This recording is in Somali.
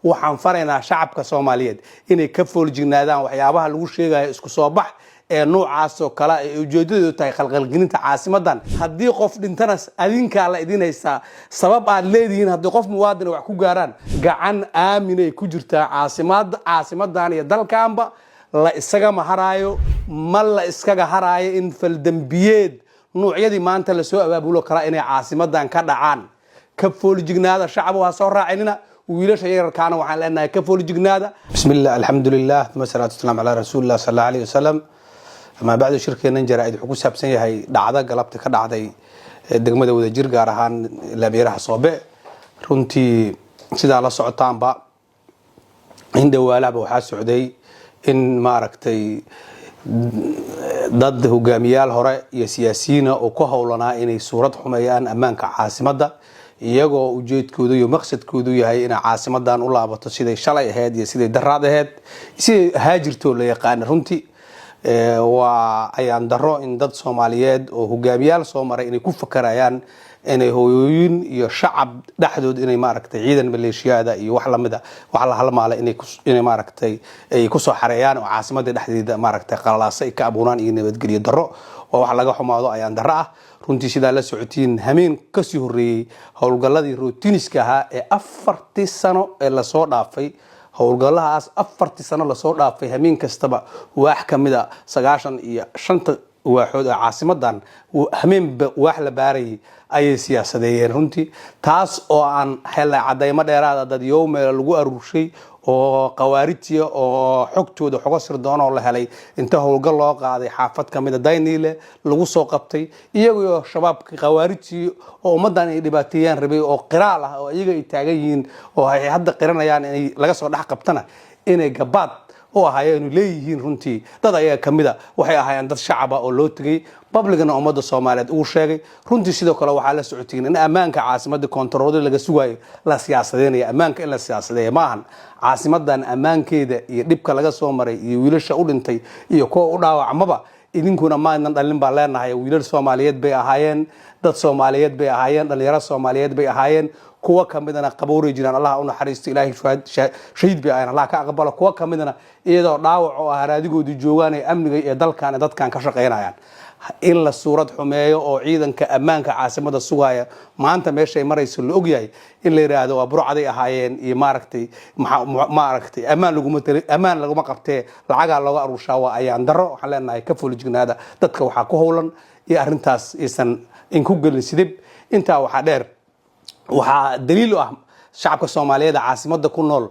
Waxaan faraynaa shacabka Soomaaliyeed inay ka fooljignaadaan waxyaabaha lagu sheegayo isku soo bax ee noocaasoo kale ay ujeedadeedu tahay khalkhalgelinta caasimadan. Haddii qof dhintana, adinkaa la idin haystaa sabab aad leedihiin. Haddii qof muwaadina wax ku gaaraan, gacan aaminay ku jirtaa caasimada. Caasimadan iyo dalkanba la isagama haraayo, ma la iskaga haraayo in faldembiyeed nuucyadii maanta lasoo abaabulo kala inay caasimadan ka dhacaan. Ka fooljignaada, shacab, ha soo raacinina wiilasha yararkaana. Waxaan leenahay, ka fooljignaada. Bismillah, alxamdulilah, uma salaatu wasalaamu calaa rasuulillah sal allahu alayh wasalam. Amaa bacdu, shirkeennan jaraa'id wuxuu ku saabsan yahay dhacdo galabta ka dhacday degmada Wadajir, gaar ahaan laamiiraha Soobe. Runtii, sidaa la socotaanba, in dhawaalahba waxaa socday in, maaragtay, dad hogaamiyaal hore iyo siyaasiyiina oo ku howlanaa inay suurad xumeeyaan ammaanka caasimadda, iyagoo ujeedkoodu iyo maqsadkoodu yahay inay caasimadan u laabato siday shalay ahayd iyo siday daraad ahayd, siday ahaa jirtoo la yaqaana. Runtii waa ayaan daro in dad Soomaaliyeed oo hogaamiyaal soo maray inay ku fakarayaan inay hooyooyin iyo shacab dhexdood inay, maaragtay, ciidan maleeshiyaada iyo wax lamida, wax la halmaala inay, maaragtay, ay kusoo xareeyaan oo caasimadda dhexdeeda, maaragtay, qalalaasa ay ka abuuraan iyo nabadgelyo darro. Waa wax laga xumaado, ayaan darro ah runtii. Sidaa la socotiin, hameen kasii horreeyey howlgalladii routine-ka ahaa ee 4-tii sano ee lasoo dhaafay, howlgalladaas 4-tii sano lasoo dhaafay, hameen kastaba waax ka mid a 95-ta waaxood ee caasimadan hameenba waax la baarayay ayay siyaasadeeyeen runtii. Taas oo aan helnay cadaymo dheeraada, dad yowmeel lagu aruurshay oo khawaarijtiya oo xogtooda xogo sirdoon oo la helay, inta howlgal loo qaaday xaafad kamida Dayniile lagu soo qabtay iyagoo Shabaabka khawaarijtii oo ummaddan ay dhibaateeyaan rabay, oo qiraal ah oo iyaga ay taagan yihiin oo ay hadda qiranayaan inay laga soo dhex qabtana inay gabaad u ahaayeen leeyihiin. Runtii dad ayaga kamida waxay ahaayeen dad shacaba oo loo tegay, public-gana ummadda Soomaaliyeed uu sheegay. Runtii sidoo kale waxaa la socotiin in ammaanka caasimadda koontaroolada laga sugayo la siyaasadeynaya. Ammaanka in la siyaasadeeya ma ahan. Caasimadan ammaankeeda iyo dhibka laga soo maray iyo wiilasha u dhintay iyo kuwa u dhaawacmaba, idinkuna maadnan dhalin baan leenahay. Wiilal Soomaaliyeed bay ahaayeen, dad Soomaaliyeed bay ahaayeen, dhalinyaro Soomaaliyeed bay ahaayeen. Kuwa kamidana qabowray jiraan, Allah u naxariisto, Ilaahay shahiid bay ahaayeen, Allah ka aqbalo. Kuwa kamidana iyadoo dhaawac oo ah haraadigoodii joogaan ee amniga iyo dalkan dadkan ka shaqaynayaan. In la suurad xumeeyo oo ciidanka ammaanka caasimada sugaya maanta meeshay marayso la ogyahay in la yidhaahdo waa burcaday ahaayeen iyo, maaragtay, maaragtay, ammaan laguma ammaan laguma qabtee, lacagaa looga aruushaa, waa ayaan darro. Waxaan leenahay, ka foolijignaada dadka waxaa ku howlan iyo arrintaas aysan inku gelin sidib. Intaa waxaa dheer, waxaa daliil u ah shacabka Soomaaliyeed ee caasimada ku nool.